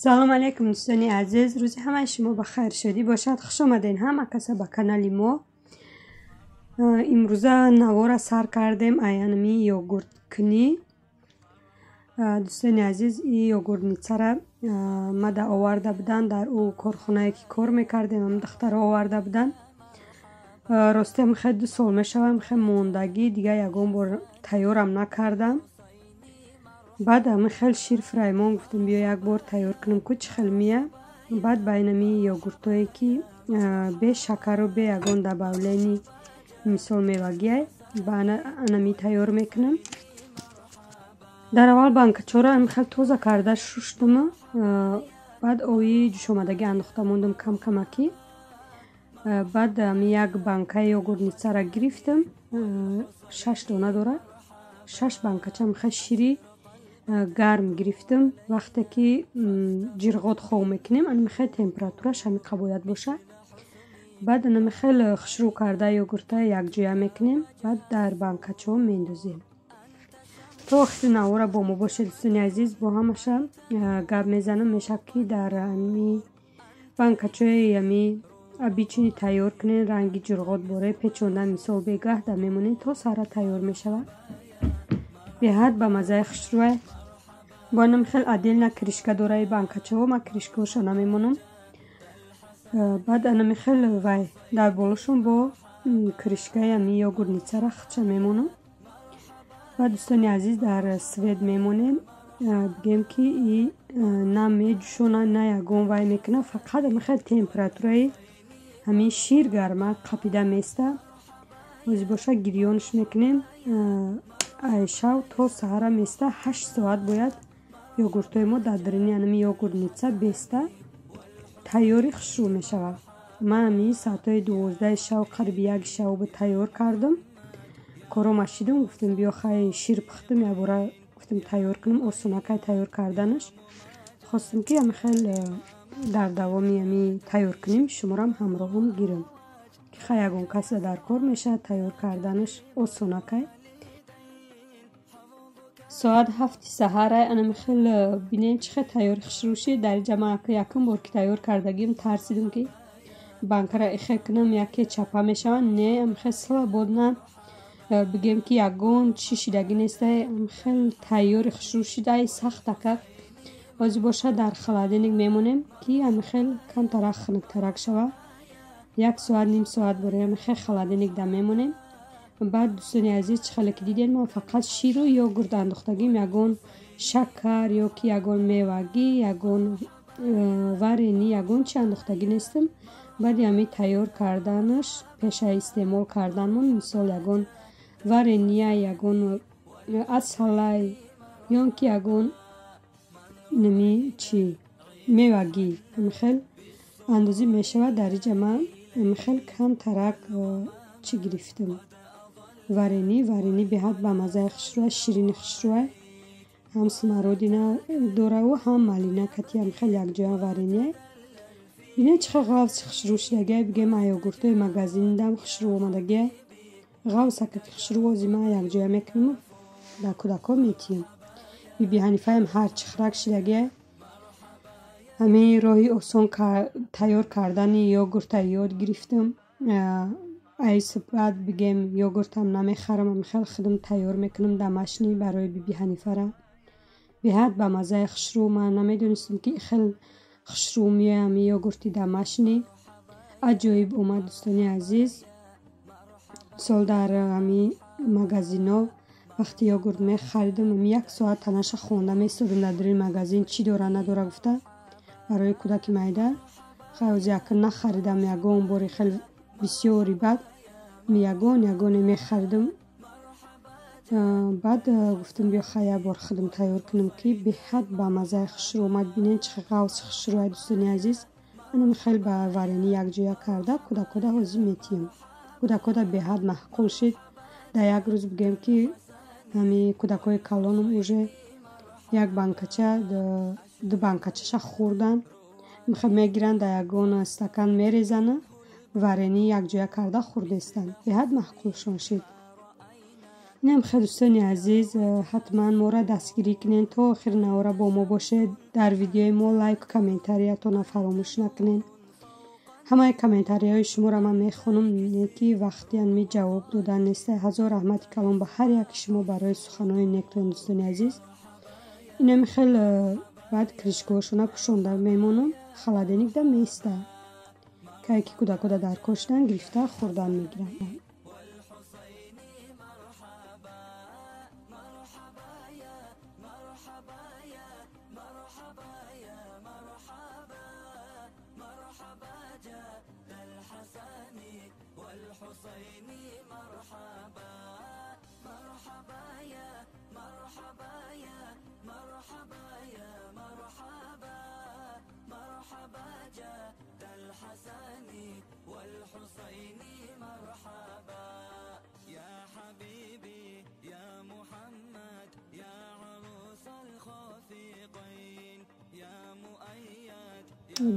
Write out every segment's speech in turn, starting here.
Салом алейкум, дӯстони азиз. Рӯзи ҳамаи шумо ба хайр шодӣ бошад. Хуш омадед ҳама каса ба канали мо. Имрӯза навора сар кардем аянами йогурткунӣ. Дӯстони азиз, и йогуртницара мада оварда буданд дар ӯ корхонае ки кор мекардем, ам духтаро оварда буданд. Ростиам хеле 2 сол мешавам, хеле мондагӣ, дига ягон бор тайёрам накардам. Баъд ами хел шир фураймон, гуфтам, биё як бор тайёр кунам ку, чӣ хел мия. Баъд ба инами йогуртое ки бе шакару бе ягон добавление, мисол мевагиай, ба анами тайёр мекунам. Дар аввал банкачоро ами хел тоза карда шуштуму баъд ои ҷӯшомадагӣ андохта мондум кам камакӣ. Баъд ами як банкаи йогуртницара гирифтам, шаш дона дорад, шаш банкача хел шири гарм гирифтам. Вақте ки ҷирғот хов мекунем, анами хел температураш ҳамиқа бояд бошад. Баъд анами хел хушрӯ карда йогурта якҷоя мекунем, баъд дар банкачаҳо мендозем. То охири навора бо мо бошед, дӯстони азиз, бо ҳамаша гап мезанам. Мешавад, ки дар ами банкачаҳои ами обычный тайёр кунед, ранги ҷирғот боре печонда, мисол бегаҳда мемонед, то сара тайёр мешавад. Беҳад ба маззаи хушрӯай. Бо анам хел отдельно крышка дораи банкачаҳо, ман крышкаҳоша намемонам. Баъд анами хел вай дар болошон бо крышкаи ами йогуртницара худша мемонам. Баъд, дӯстони азиз, дар свет мемонем. Бигем, ки и на меҷӯшона, на ягон вай мекунад, фақат ами хел температураи ҳамин шир гарма қапида места. Ози боша гирёнш мекунем. Шав то саҳара места, 8 соат бояд йогуртҳои мо дар даруни анами йогуртница беста, тайёри хушрӯ мешавад. Ман ами соатҳои 12-и шав, қариби 1 шав тайёр кардам. Корома шидам, гуфтам, биё хай, шир пухтам, якбора гуфтам, тайёр кунам, осонакай тайёр карданаш. Хостам, ки ами хел дар давоми ами тайёр кунем, шуморам ҳамроҳам гирам, ки хай ягон касе дар кор мешавад, тайёр карданаш осонакай. Соат 7-и саҳарай. Анами хел бинем, чӣ хел тайёри хушрӯ шид. Дар инҷа ман якум бор ки тайёр кардагим, тарсидам, ки банкара ихе кунам, яке чапа мешавад. Не, ами хел свободно, бигем, ки ягон чӣ шидагӣ нестай, хел тайёри хушрӯ шидай, сахтака. Ҳозир бошад, дар холодильник мемонем, ки ами хел камтарак хунуктарак шавад. Як соат, ним соат бори ами хел холодильник да мемонем. Баъд, дӯстони азиз, чӣ хеле ки дидем, ман фақат ширу йогурт андохтагим, ягон шакар ё ки ягон мевагӣ, ягон варенье, ягон чи андохтагӣ нестам. Баъди ҳами тайёр карданаш, пешаи истеъмол карданмон, мисол, ягон варенье, ягон асалай ё ки ягон нами чи мевагӣ ҳамихел андозӣ мешавад. Дар инҷа ман ҳамихел камтарак чӣ гирифтам, варенье. Варенье беҳад ба маззаи хушрӯай, ширини хушрӯай, ҳам смородина дораву, ҳам малина кати ҳамихел якҷоя варенье. Бинед, чӣ хел ғафси хушрӯ шидагиай, бигем, а йогуртҳои магазиндам хушрӯ омадагиай, ғафсака ки хушрӯ. Ози ман якҷоя мекунаму ба кӯдакҳо метиҳам. Биби Ҳанифаям ҳарчи хӯрак шидагиай. Ҳамин роҳи осон тайёр кардани йогурта ёд гирифтам. Ай баъд, бигем, йогуртам намехарам, ҳамихел худам тайёр мекунам домашний барои биби Ҳанифара. Беҳад ба маззаи хушрӯ. Ман намедонистам, ки хел хушрӯ меояд ҳами йогурти домашний. Аҷоиб омад, дӯстони азиз. Мисол, дар ҳами магазинҳо вақти йогурт мехаридам, ами як соат танаша хонда местодам дар даруни магазин, чӣ дора, надора гуфта, барои кӯдаки майда. Хай, ҳозир якн нахаридам ягон бори хел бисёри. Баъд ягон ягоне мехаридам. Баъд гуфтам, биё хай, як бор худам тайёр кунам, ки беҳад ба маззаи хушрӯ омад. Бинед, чӣ хел ғафси хушрӯай, дӯстони азиз. Анами хел ба варенье якҷоя карда кӯдакҳода ҳозир метиҳам. Кӯдакҳода беҳад маъқул шид. Дар як рӯз, бигем, ки ҳами кӯдакҳои калонам уже як банкача, ду банкачаша хӯрданд. Мегиранд, дар ягон стакан мерезанд, варенье якҷоя карда хӯрдестанд. Беҳад маъқулшон шид. Инам хел, дӯстони азиз, ҳатман моро дастгирӣ кунед, то охири навора бо мо бошед. Дар видеои мо лайку комментариятонро фаромӯш накунед. Ҳамаи комментарияҳои шуморо ман мехонам, не ки вақтиян ми ҷавоб додан неста. Ҳазор раҳмати калон ба ҳар яки шумо барои суханҳои нектон, дӯстони азиз. Инами хел баъд крышкаҳошона пӯшонда мемонам, холодильникда меиста. Кае ки кӯдакода дар кор шудан, гирифта хӯрдан мегирам.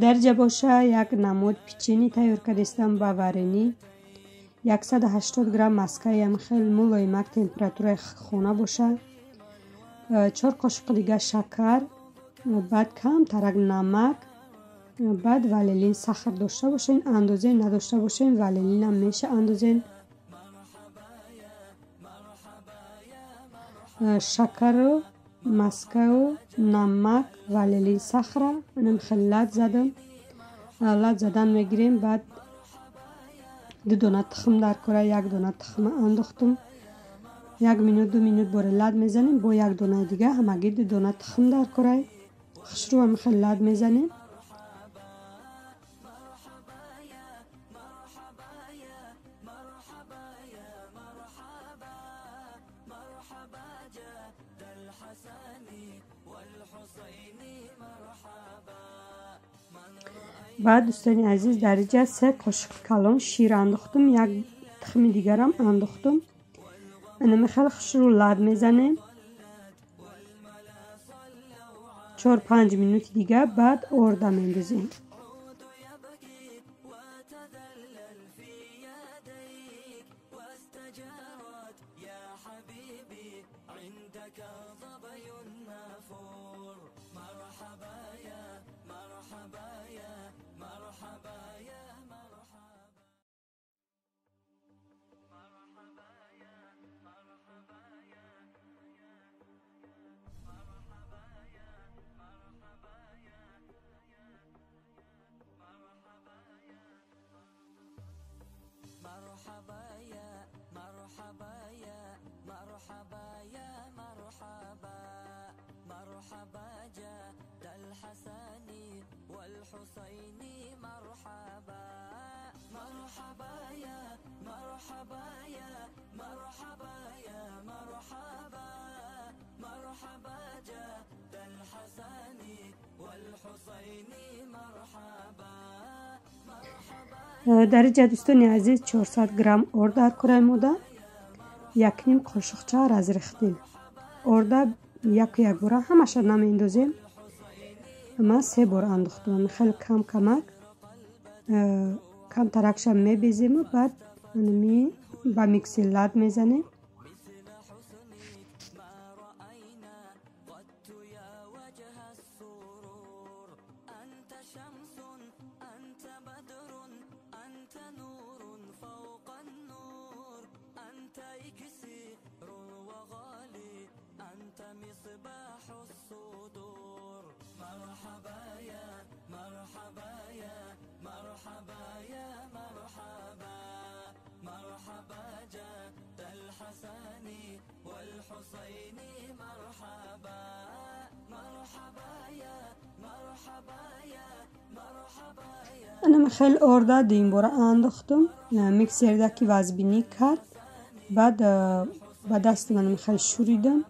Дарҷа боша як намуд печени тайёр кардистам ба варенӣ. 180 грамм маскаям хел мулоимак температураи хона боша, 4 қошуқи дига шакар, баъд камтарак намак, баъд ванилин сахар дошта бошен, андозен, надошта бошен ванилинам меша андозен. Шакару маскаю намак ванилин сахара инам хел лат задам. Лат задан мегирем. Баъд 2 дона тухм дар кора, 1 дона тухм андохтум. 1 минут 2 минут боре лат мезанем, бо 1 донаи дига ҳамагӣ 2 дона тухм дар кора. Хушрӯ ҳам хел лат мезанем. Баъд, дӯстони азиз, дар инҷа 3 қошуқи калон шир андохтум, як тухми дигарам андохтум. Инами хел хушрӯ лат мезанем 4-5 минути дига, баъд орда мендозем. Дар инҷа, дӯстони азиз, 400 грамм орд дар кораи мода, 1,5 қошуқча разрехтем. Орда яку якбора ҳамаша намеандозем. Ман 3 бор андохтам. Хеле кам камак камтаракша мебезему, баъд ба миксер лат мезанем. Инам хел орда дуюмбора андохтум. Миксерда ки вазбинӣ кард, баъд ба дасти манам хел шӯридам.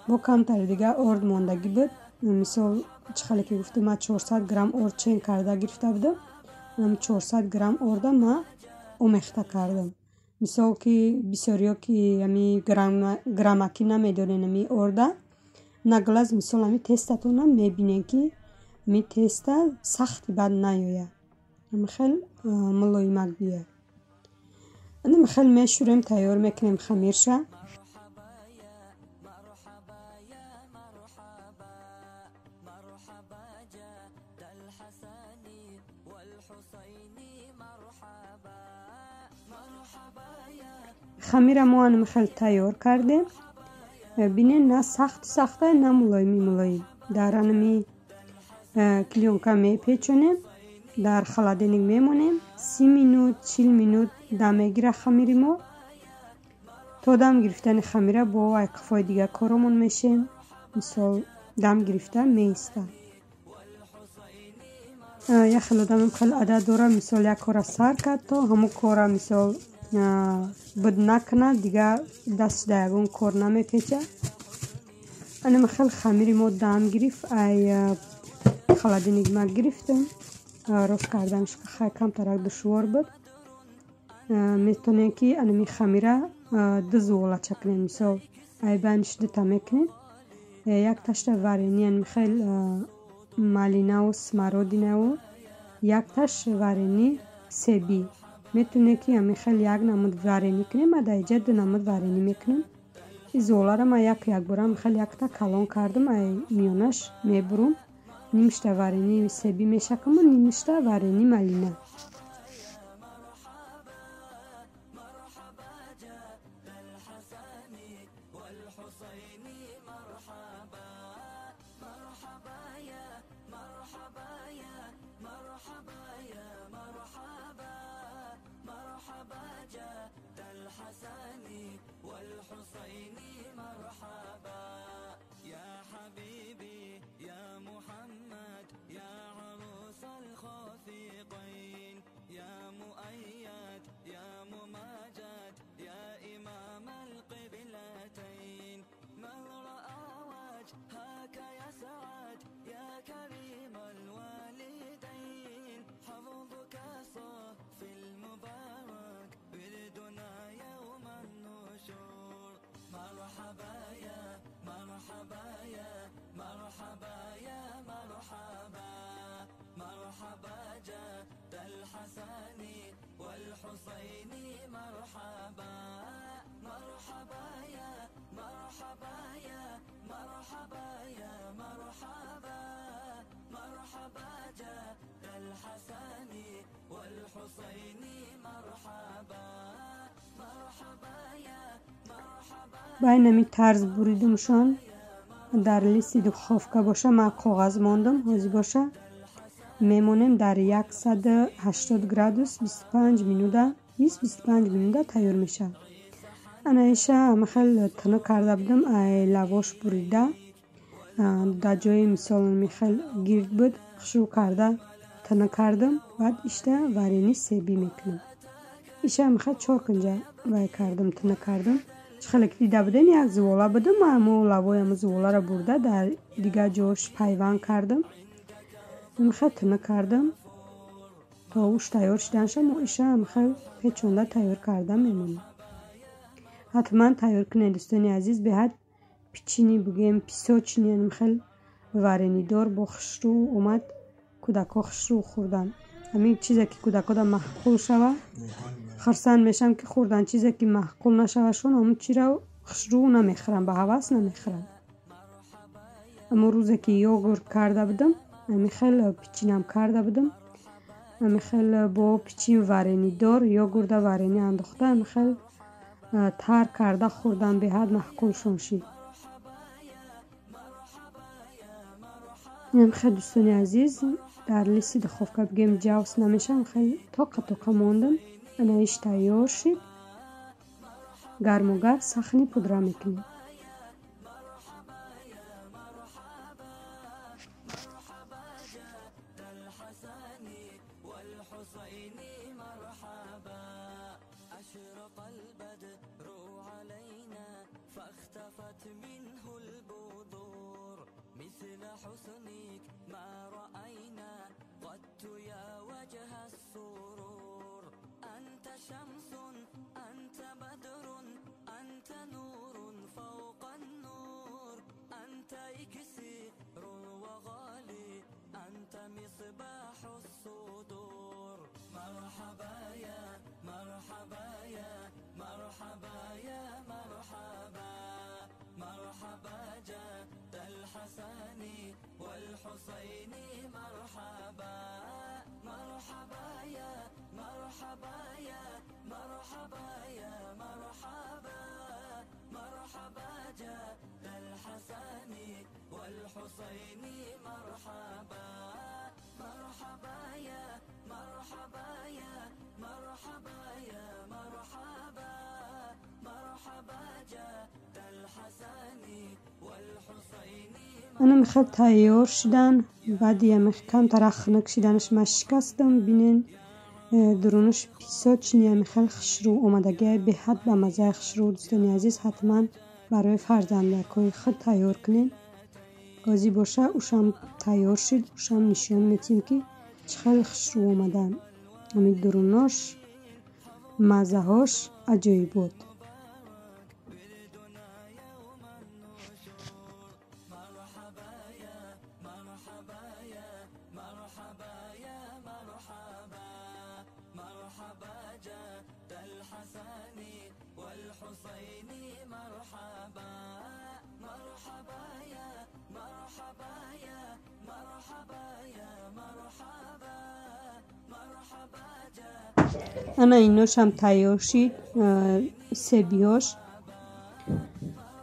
Бо камтари дига орд мондагӣ буд. Мисол чӣ хеле ки гуфтам, ман 400 грамм орд чен карда гирифта будам. 400 грамм орда ман омехта кардам. Мисол ки бисёриё ки ами граммакӣ намедонен, ами орда наглаз, мисол ами тестатона мебинен ки ами теста сахти бад наёяд, ами хел мулоимак биёяд. Инам хел мешӯрем, тайёр мекунем хамирша. Хамира мо анам хел тайёр кардем. Бинен, на сахт сахта, на мулоими мулоим. Дар анами клеёнка мепечонем, дар холодильник мемонем. 30 минут, 40 минут дам мегира хамири мо. То дам гирифтани хамира бо айқафои дига коромон мешем. Мисол, дам гирифта меиста. Як хел одамам хел адат дора, мисол, як кора сар кард, то ҳамун кора, мисол, буд накунад, дига дастш дар ягон кор намепечад. Анама хел хамири мо дам гирифт, ай холодильник ма гирифтам. Рост карданаш хай камтарак душвор буд. Метавонем, ки анами хамира ду зуволача кунем, мисол, ай байниш дута мекунем. Як ташта варенье, анами хел малинаву смородинаву, якташ варенье себӣ. Метавонем, ки ами хел як намуд варенье кунем, ма дар иҷа ду намуд варенье мекунем. И зуволаро ма як якбора хел якта калон кардам, ай миёнаш мебурум. Нимишта варенье себӣ мешакаму, нимишта варенье малина. Ба инами тарз буридумшон. Дар листи духовка боша ман коғаз мондам, ҳозир боша мемонем дар 180 градус 25 минута, 20-25 минута тайёр мешавад. Ана иша ама хел тунук карда будам, ай лавош бурида, дар ҷои, мисол, михел гирд буд, хушрӯ карда тунук кардам. Баъд ишта варенье себӣ мекунам. Иша михел чор кунҷа вай кардам, тунук кардам. Чӣ хеле ки дида будем, як зувола будам, ҳамо лавои ҳамо зуволаро бурда дар дигар ҷош пайванд кардам. Михел тунук кардам то уш тайёр шиданша. Мо иша михел печонда тайёр карда мемонем. Ҳатман тайёр кунед, дӯстони азиз, беҳад печенье бугем, песочный, михел вареньедор бо хушрӯ омад. Кӯдакҳо хушрӯ хӯрдан. Ҳамин чизе ки кӯдакҳода маъқул шава, хурсанд мешавам, ки хӯрдан. Чизе ки маъқул нашавашон, ҳамун чиро хушрӯ намехӯрам, ба ҳавас намехӯрам. Аммо рӯзе ки йогурт карда будам, ҳамин хел печеньеам карда будам, ҳамин хел бо печенье вареньедор, йогурта варенье андохта, ҳамин хел тар карда хӯрдан, беҳад маъқулшон шид. Инам хел, дӯстони азиз, дар листи духовка бигем ҷавс намешавам, хел тоқа тоқа мондам. Ана иш тайёр шид. Гарму гарм сахарный пудра мекунем. Ана михел тайёр шудан. Баъди ами камтара хунук шиданаш ма шикастам. Бинен, дурунаш песочный, ами хел хушрӯ омадагиай, беҳад ба маззаи хушрӯ. Дӯстони азиз, ҳатман барои фарзандакҳои худ тайёр кунед. Ҳозир боша, ушам тайёр шуд, ушам нишон метиҳем, ки чӣ хел хушрӯ омадан. Ами дурунош, маззаҳош аҷоибот. Ана иношам тайёр шид, себиҳош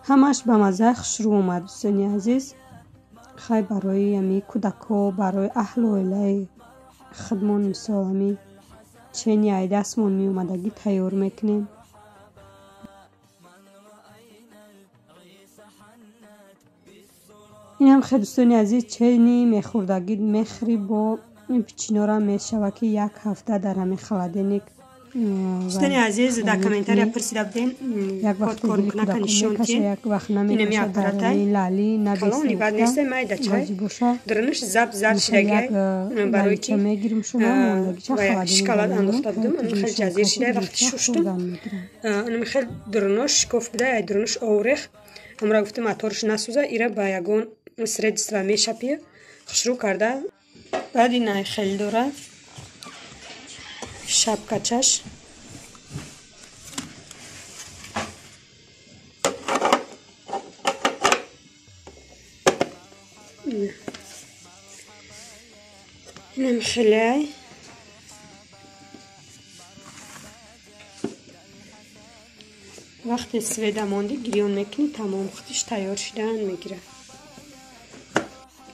ҳамаш ба маззаи хушрӯ омад, дӯстони азиз. Хай, барои ами кӯдакҳо, барои аҳлу оилаи худмон, мисол, ами чени ай дастмон меомадагӣ тайёр мекунем. Инам хел, дӯстони азиз, чени мехӯрдагӣ мехӯрӣ, бо ин печеньора мешава, ки як ҳафта дар ҳамин холодильник. Дӯстони азиз, дар комментария пурсида будем, як вақт кор кунака нишон мекаша, як вақт намекаша, дар лали калони бад неста, майда чай дурунаш заб зард шидагай, барои ки мегирим шумо мондагича холодильник шоколад андохта будем. Ан хел ҷазир шидай, вақти шуштум, анам хел дурунош шикоф буда, ай дурунош оврех. Амра гуфтем, аторш насӯза, ира ба ягон средства мешапӣ, хушрӯ карда. Баъд ин ай хел дора шапкачаш. Инам хелеай. Вақте света монди, гирён мекунӣ, тамом, худиш тайёр шидан мегирад.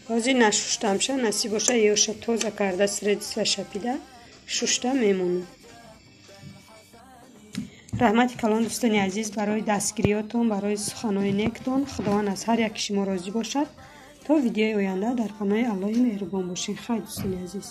Ҳозир нашуштамша, насиб боша, ёша тоза карда, средства шапида, шушта мемонам. Раҳмати калон, дӯстони азиз, барои дастгириётон, барои суханҳои нектон. Худованд аз ҳар яки шумо розӣ бошад. То видеои оянда дар паноҳи Аллоҳи меҳрубон бошед. Хайр, дӯстони азиз.